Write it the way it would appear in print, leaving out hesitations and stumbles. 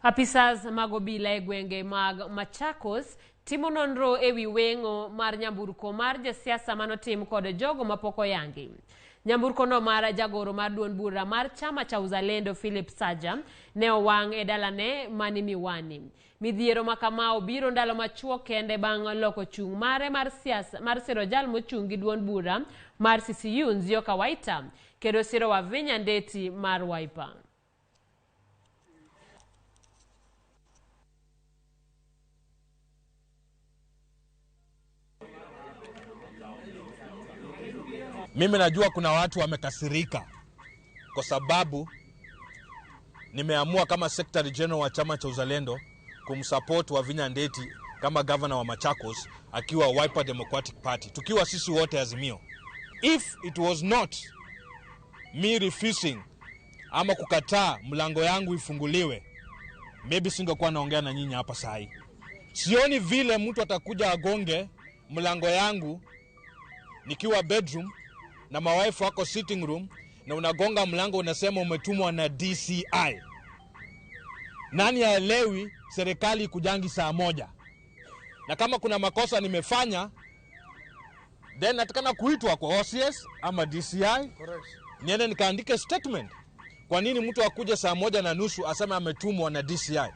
Apisas mag obila e gwenge mag Machakos timo nonro ewi weng'o mar nyamburko mar jasiasa manotim kod jogo mapok oyangi. Nyamburko no mar jagoro mar duond bura mar chama cha Uzalendo Philip Saja ne owang' e dalane mani Miwani. Midhiero ma kama obiro ndalo machuok kende bang' loko chung' mare mar siasa mar siro jal mochung' gi duond bura mar CCU Nzioka Waita kendo siro Wavinya Ndeti mar Wiper. Mimi najua kuna watu wamekasirika kwa sababu nimeamua kama Secretary General wa chama cha Uzalendo kumsupport Wavinya Ndeti kama governor wa Machakos akiwa Wiper Democratic Party, tukiwa sisi wote Azimio. If it was not me refusing ama kukataa mlango yangu ifunguliwe, maybe singekuwa naongea na nyinyi hapa saa hii. Sioni vile mtu atakuja agonge mlango yangu nikiwa bedroom na mawaifu wako sitting room, na unagonga mlango unasema umetumwa na DCI. Nani aelewi serikali kujangi saa moja? Na kama kuna makosa nimefanya, then natakana kuitwa kwa OCS ama DCI. Correct. Niende nikaandike statement. Kwa nini mtu akuje saa 1:30 aseme ametumwa na DCI?